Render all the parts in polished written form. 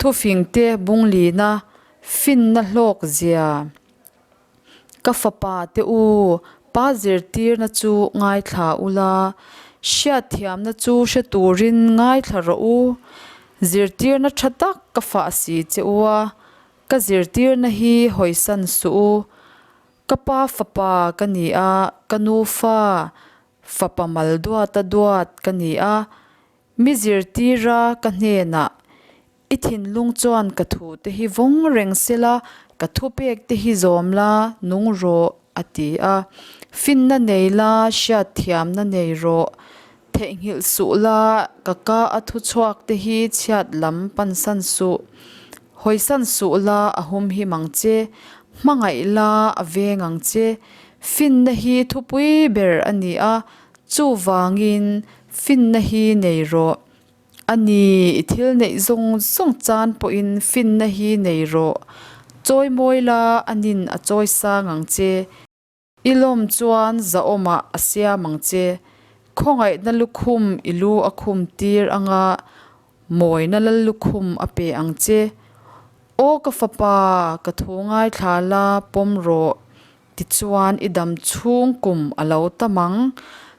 Thufingte bunglina finna hlawk zia. Ka fapa te u, pa zirtirna chu ngaithla ula, hriatthiamna chu hre turin ngaithla rawh u. Zirtirna tha tak ka fah si che u a, ka zirtirna hi hawisan suh u. Ka pa fapa ka ni a, ka nu fa fapa mal duata duat ka ni a, Mi zirtira ka hnenah, I thinlung chuan ka thute hi vawng reng sela, ka thupek te hi zawm la, nung rawh, a ti a. Finna nei la, hriatthiamna nei rawh. Theihnghilh suh la, ka ka a thuchhuak te hi chhiat lam pansan suh. Hawisan suh la, a hum him ang che. Hmangaih la, a veng ang che. Finna hi thupui ber a ni a, Chuvangin, finna hi nei rawh. A ni, i thil neih zawng zawng chan pawhin finna hi nei rawh. Chawi mawi la, a nin a chawi sang ang che. I lawm chuan zahawmah a siam ang che. Khawngaihna lukhum i lu a khum tir anga mawina lal lukhum a pe ang che. Aw ka fapa, ka thu ngaithla la, pawm rawh. Tichuan i dam chhung kum a lo tam ang.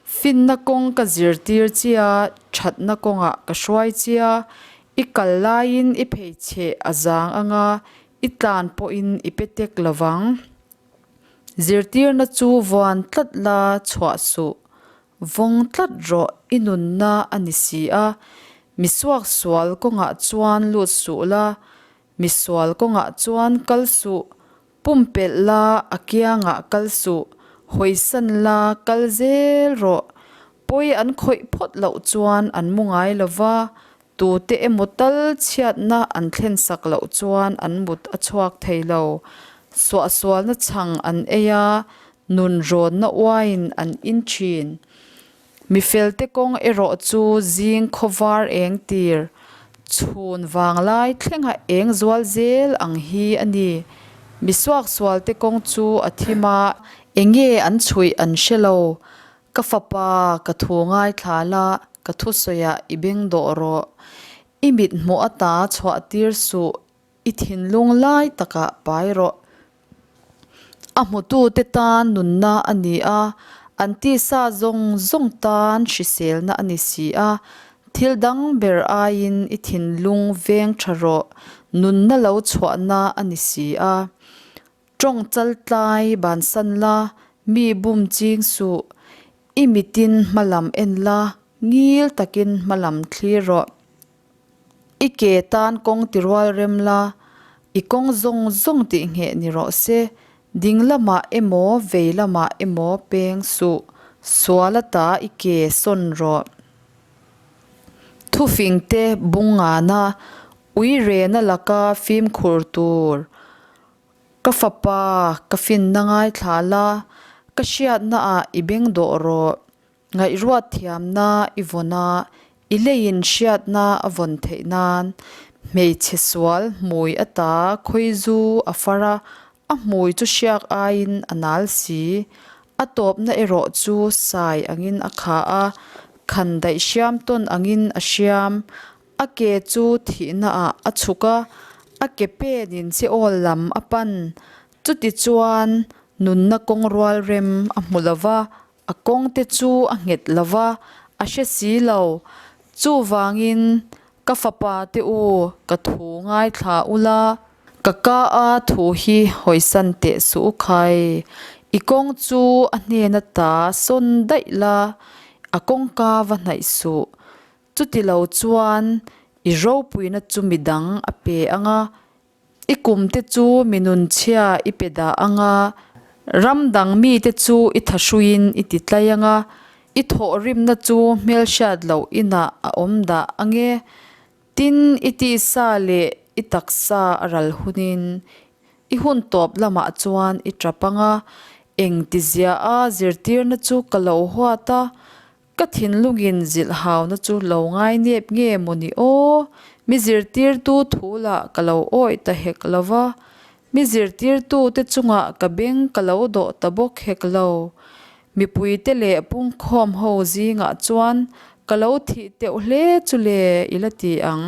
Finna kawng ka zirtir chia, thatna kawngah ka hruai chia, i kal laiin i pheichheh a zang anga i tlan pawhin i pe tek lovang. Zirtirna chu vuan tlat la chhuah suh. Vawng tlat rawh i nunna a ni si a, mi suaksual kawngah chuan lut suh la, misual kawngah chuan kal suh. Pumpelh la, a kiangah kal suh, hawisan la, kal zel rawh. Pawi an khawih phawt loh chuan an mu ngai lo va, tute emaw tal chhiatna an thlen sak loh chuan an mut a chhuak thei lo. Suahsualna chhang an ei a, nun rawnna uaiin an in thin. Mi felte kawng erawh chu zing khawvar eng tir, chhun vanglai thlenga eng zual zel ang hi a ni. Mi suaksualte kawng chu a thim a, enge an chhuih an hre lo. Ka fapa, ka thu ngaithla la, ka thusawiah i beng dawh rawh. I mithmuh ata chhuah tir suh, I thinlung lai takah pai rawh. A hmutute tan nunna a ni a, an tisa zawng zawng tan hriselna a ni si a. Thil dang ber aiin i thinlung veng tha rawh, nunna lo chhuahna a ni si a. Tawng chal tlai bansan la, mi bum ching suh. I mitin hmalam en la, ngil takin hmalam thlir rawh. I ke tan kawng ti rual rem la, i kawng zawng zawng tih ngheh ni rawh se. Ding lamah emaw vei lamah emaw peng suh, sual ata i ke sawn rawh. Thufingte bung ngana ui rena laka fimkhur tur. Ka fapa, ka finna ngaithla la, ka hriatnaah i beng dawh rawh. Ngaihruat thiamna i vawn a, i leiin hriatna a vawn theih nan hmeichhe sual hmui ata khawi zu a far a, a hmui chu hriak aiin a nal si. A tawpna erawh chu sai angin a kha a, khan daih hriam tawn angin a hriam. A ke chu thihnaah a chhuk a, a ke penin che awl lam a pan. Chutichuan nunna kawng rual rem a hmu lo va, A kawngte chu a nghet lo va, a hre si lo. Chuvangin, ka fapa te u, ka thu ngaithla ula, ka ka a thu hi hawisan teh suh u khai. I kawng chu a hnen ata sawn daih la, a kawngka va hnaih suh. Chuti lo chuan i ropuina chu midang a pe ang a, I kumte chu mi nunchhia i pe dah ang a, ram dang mite chu i thahruiin i ti tlai ang a, i thawhrimna chu hmelhriat loh inah a awm dah ang e. Tin, i tisa leh i taksa a ral hunin i hun tawp lamah chuan i tap ang a, engtizia a zirtirna chu ka lo huat a, Ka thinlungin zilh hauna chu lo ngai nep nge maw ni aw? Mi zirtirtu thu lah ka lo awih ta hek lo va, mi zirtirtute chungah ka beng ka lo dawh ta bawk hek lo. Mipuite leh pungkhawm ho zingah chuan ka lo thih teuh hle chu le i la ti ang.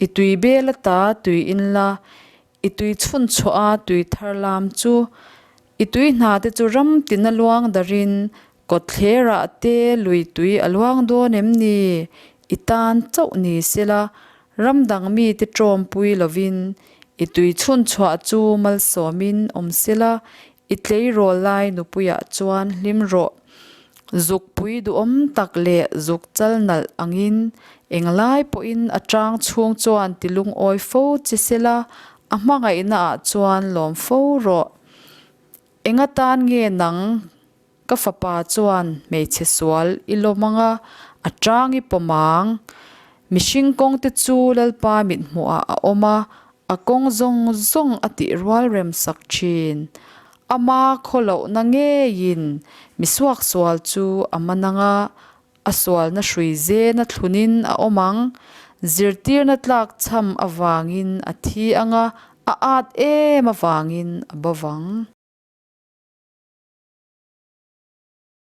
I tui bel ata tui in la, i tui chhun chhuah a tui thar lam chu. I tui hna te chu ram tina luang darin kawtthlerah te lui tui a luang dawn em ni? I tan chauh ni sela, ram dang mite tawmpui lovin i tui chhun chhuah chu malsawmin awm sela, I tleirawl lai nupuiah chuan hlim rawh. Zukpui duhawm tak leh zuk chal nalh angin englai pawhin a tang chhung chuan ti lungawi fo che sela, a hmangaihnaah chuan lawm fo rawh. Eng atan nge nang ka fapa chuan hmeichhe sual i lawm anga a tang i pawm ang? Mihring kawngte chu Lalpa mithmuhah a awm a, A kawng zawng zawng a tih rual rem sak thin. Ama khawlohna ngeiin mi suaksual chu a man ang a, a sualna hrui zena thlunin a awm ang. Zirtirna tlak chham avangin a thi ang a, a at em avangin a bo vang.